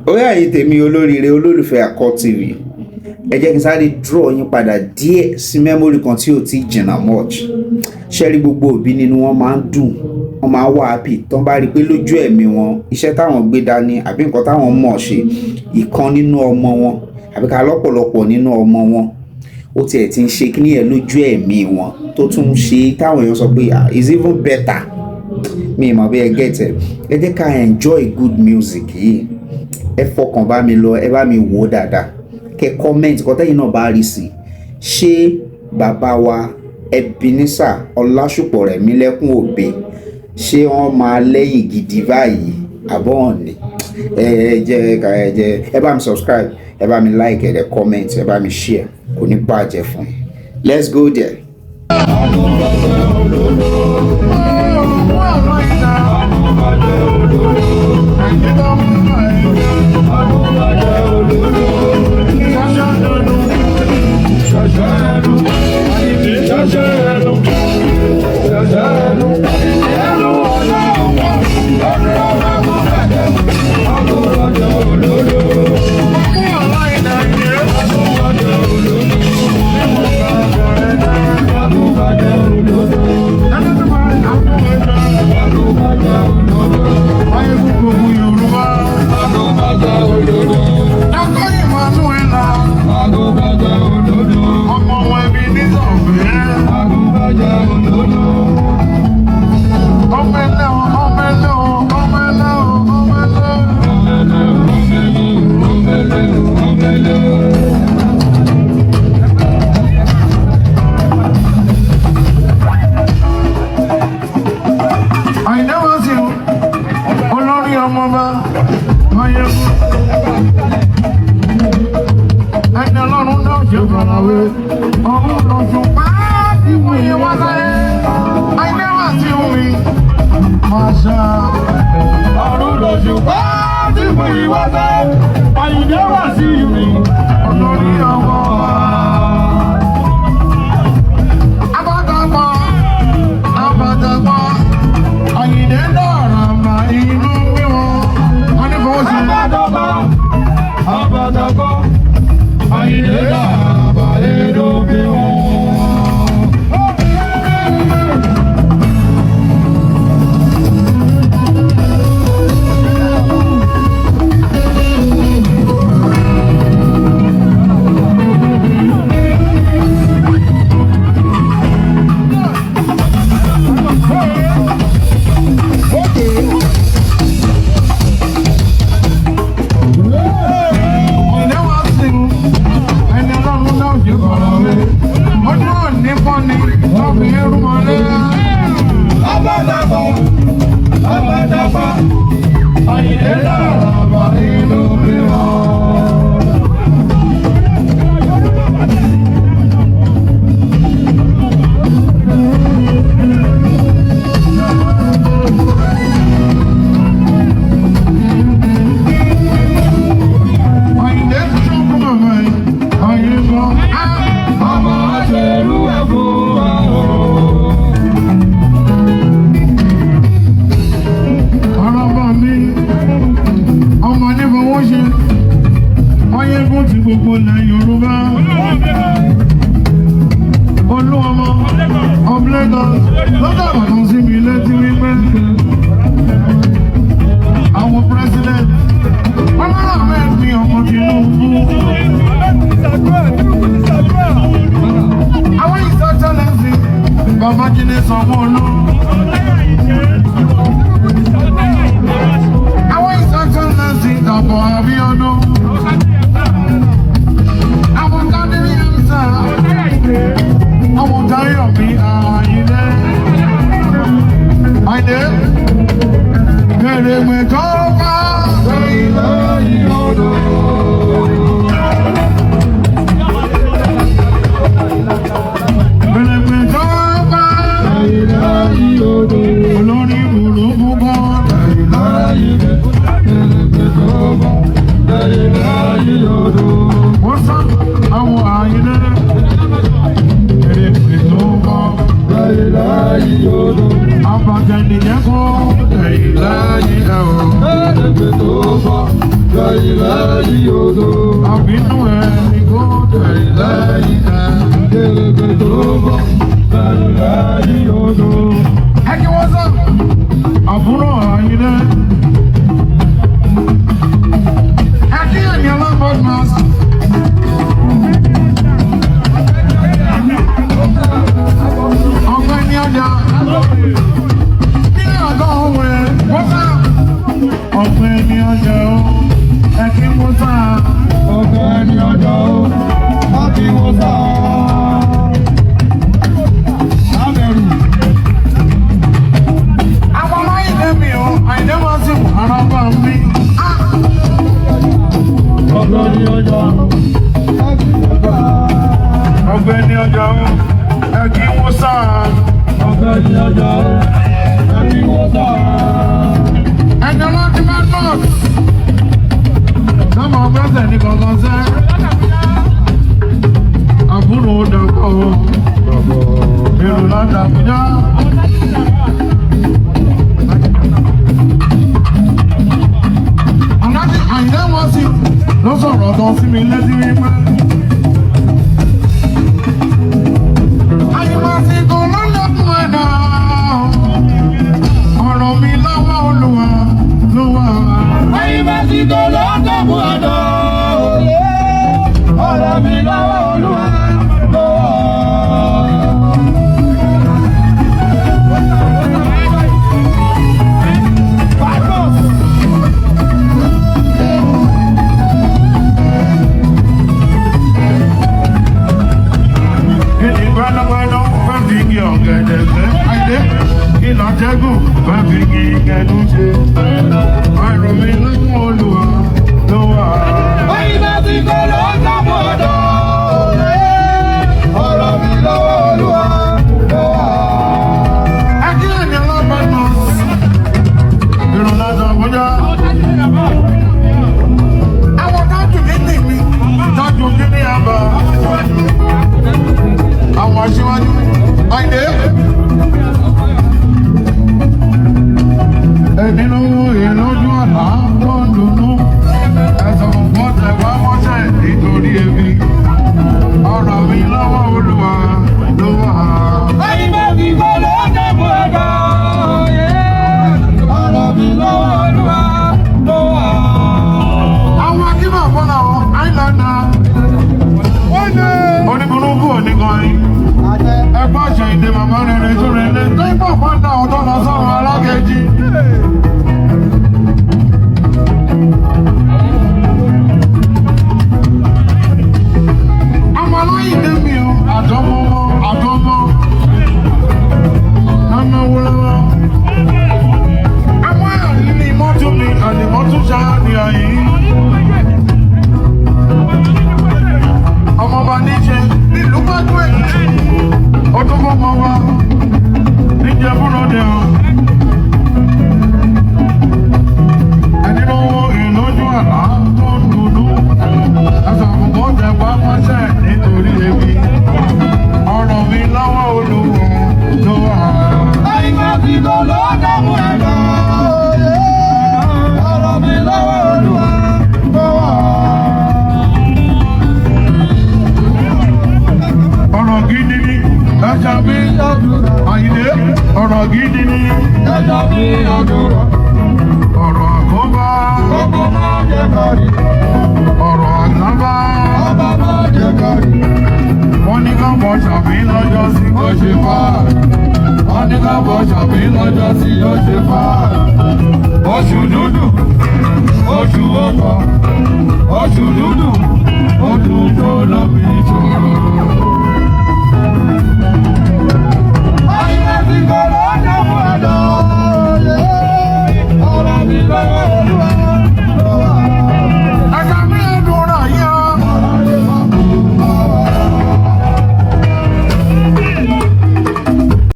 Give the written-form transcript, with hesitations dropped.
Orí àyè tèmi, olóríire olólùfẹ́ Akọ TV, ẹ jẹ́ kí n sáré draw yín padà díẹ̀ sí memory kan tí ò tí jìnnà much. Ṣé rí, gbogbo òbí nínú wọn máa ń dùn, wọ́n máa ń wà happy tán bá rí i pé lójú ẹ̀mí wọn, iṣẹ́ táwọn gbé dání àbí nǹkan táwọn mọ̀ ṣe, ìkan nínú ọmọ wọn àbí ká lọ́pọ̀lọpọ̀ nínú ọmọ wọn, ó tiẹ̀ ti ń ṣe kíní ẹ̀ lójú ẹ̀mí wọn, tó tún ń ṣe táwọn èèyàn sọ pé, "Ah, it's even better." Mi mọ̀ bí ẹ get ẹ. Ẹ jẹ́ ká enjoy good music yìí. Ẹ fọkàn bá mi lọ, ẹ bá mi wò ó dáadáa, kẹ comment kọ́ tẹ́yìn náà bá rí sí. Ṣé bàbá wa Ebenezer Ọlásùpọ̀ Rẹ̀mílẹ́kún Obey, ṣé wọ́n máa lẹ́yìn gidi báyìí àbọ̀ ọ̀nì? Ẹ jẹ́ ká ẹ jẹ́ ẹ bá mi subscribe, ẹ bá mi like, ẹ dẹ̀ comment, ẹ bá mi share. Kò ní bàjẹ́ fún yín. Let's go there. Àyìndé Wasiu, olórí ọmọọba Máyégún, ẹni Ọlọ́run náà ṣe farawé, ọ̀hún lọ́sùn pàátì mú iye wá sáyé. Àyìndé Wasiu mi máa ṣá. Ọ̀run lòṣùpá tí mú ìwá sẹ́, Àyìndé Wasiu mi. Olórí ọmọọba. Abọ́dàgbọ́, abọ́dàgbọ́, Àyìndé dọ̀rọ̀ mà inú wíwọ́n, wọ́n ní fọwọ́ sí. Abádọ́gbọ́, abádọ́gbọ́, Àyìndé dàgbà inú bí wọn. Àyìndé Wasiu, ẹni Ọlọ́run náà ṣe farawé, ojú òní fọ́ni wọ́n fi ń rúmọlé. Abádọ́gbọ́, abádọ́gbọ́, Àyìndé dàgbà inú bí wọn. Àyìndé ṣọ́kùn màmá ẹ̀ ayé gan. Ọmọ àṣẹrú ẹ̀ fún wa o. Ọlọ́mọ mi, ọmọ nífọwọ́ ṣe, Máyégún ti gbogbo ilẹ̀ Yorùbá. Olúọmọ of Lagos ló dàgbà kan sí mi létí wípé àwọn president Bọ́lá Ahmed ní ọmọ Tinubu. Àwọn His Excellency Babájídé Sanwó-Olú. Àwọn His Excellency Dàpọ̀ Abíọ́dún. Àwọn Kádírì Hamza. Àwọn Táyọ̀mí Àyìndé. Àyìndé. Kèrègbè tó bá. Lẹ́yìn odò. Kèrègbè tó bá. Lẹ́yìn odò. Olórí burúkú kan. Lẹ́yìn odò. Wọ́n sá àwọn Àyìndé. Kèrègbè tó bá. Lẹ́yìn odò. Abàjẹ́ nìyẹn kọ́. Lẹ́yìn lẹ́yìn ẹ̀ o. fọ́ lẹ́yìn lẹ́yìn odò. Àbínú ẹni kó tẹ̀yìn lẹ́yìn ẹ̀. Kèrègbè tó fọ́ lẹ́yìn lẹ́yìn odò. Ẹ kí wọ́n sọ àbúrò Àyìndé. Ẹ kí ẹni ọlọ́pàá. Ọ̀gbẹ́ni ọjà nílẹ̀ ọ̀gá òwe wọ́n sá. Ọ̀gbẹ́ni ọjà o, ẹ kí wọ́n sá. Ọ̀gbẹ́ni ọjà o, ẹ kí wọ́n sá. Lábẹ́rù. Àwọn aláìlẹ́ mi o, Àyìndé máa sì wù ara bá mi. Ọ̀gbẹ́ni ọjà o, ẹ kí wọ́n sá. Ọ̀gbẹ́ni ọjà o, ẹ kí wọ́n sá. Ọ̀gbẹ́ni ọjà o, ẹ kí wọ́n sá. Ẹni ọlọ́dún máa nọ́ọ̀sì. Sọ́mọ gbẹ́sẹ̀ ní kankan sẹ́. Àbúrò dàpọ̀ o, èrò ládàbíyá. Aláàjì Àyìndé wọ́n sí ló sọ̀rọ̀ kan sí mi létí wípé. Àyìnbásíkò ló lọ́kùn ẹ̀dá. Ọ̀rọ̀ mi lọ́wọ́ Olúwa ló wà. Àyìnbásíkò ló dàbò àdó. Ọ̀rọ̀ mi lọ́wọ́ Olúwa ló wà. Kí ni gbẹ́nugbẹ́nu fẹ́ fi igi ọ̀gẹ̀dẹ̀ gbẹ́? Àyìndé kí làtẹ́gùn fẹ́ fi igi gẹ̀dú ṣe? Ọ̀rọ̀ mi lọ́wọ́ Olúwa ló wà. Àyìnbásíkò ló dàbò àdó. Ọ̀rọ̀ mi lọ́wọ́ Olúwa ló wà. Akílẹ̀ ni ọlọ́pàá náà. Èrò lọ́sọ̀ bójá. Àwọn tájù kíní mi, tájù kíní àbá. Àwọn aṣíwájú, Àyìndé. Ẹni lówó ìlójú àlá tó ń dunnú. Ẹ̀sùn fún tẹ̀wá mọ́ṣẹ́ nítorí ebi. Ọ̀rọ̀ mi lọ́wọ́ Olúwa ló wà. Àyìnbásíkò ló dàbò àdó. Ọ̀rọ̀ mi lọ́wọ́ Olúwa ló wà. Àwọn akíbà fọ́nà ọ̀ àìlànà. Oníburúkú oníkanrin. Ẹgbẹ́ àṣẹ ìdè màmá rere tó rere. Tó ń bọ̀ fọ́nà ọ̀dọ́ lọ sọ́run alákejì. Àwọn aláìní mi ò àtọmọ wọn àtọmọ. Nánà wúlọ́wọ́. Àwọn àlè mọ́tò mi àlè mọ́tò ṣáá ni àyè. Ọmọọba níṣe nílùú gbájú èkìtì ọdún fọmọ wa níjẹ fúnra dẹ o. Ẹni lówó ìlójú àlá tó ń dùnú ẹsẹ̀ àbùkù jẹ pápáṣẹ nítorí ebi. Ọ̀rọ̀ mi lọ́wọ́ Olúwa ló wà. Àyìnbásíkò ló dàbò àdó. Ọ̀rọ̀ mi lọ́wọ́ Olúwa ló wà. Ọ̀rọ̀ gidi ni ẹja mi Àyìndé ọ̀rọ̀ gidi ni Ẹja mi àdúrà, ọ̀rọ̀ àkóbá ọkọ̀ máa jẹ kárí, ọ̀rọ̀ àgbábá. ọba máa jẹ kárí. Wọ́n ní ká bọ̀ ṣàbí lọ́jọ́ sí Ó ṣe fà á, wọ́n ní ká bọ̀ ṣàbí lọ́jọ́ sí ó ṣe fà á. Oṣù dúdú, oṣù ọkọ̀, oṣù dúdú, oṣù tó lómi ìṣòro. Àyìnbásíkò ló dàbò àdó. Ọ̀rọ̀ mi lọ́wọ́ Olúwa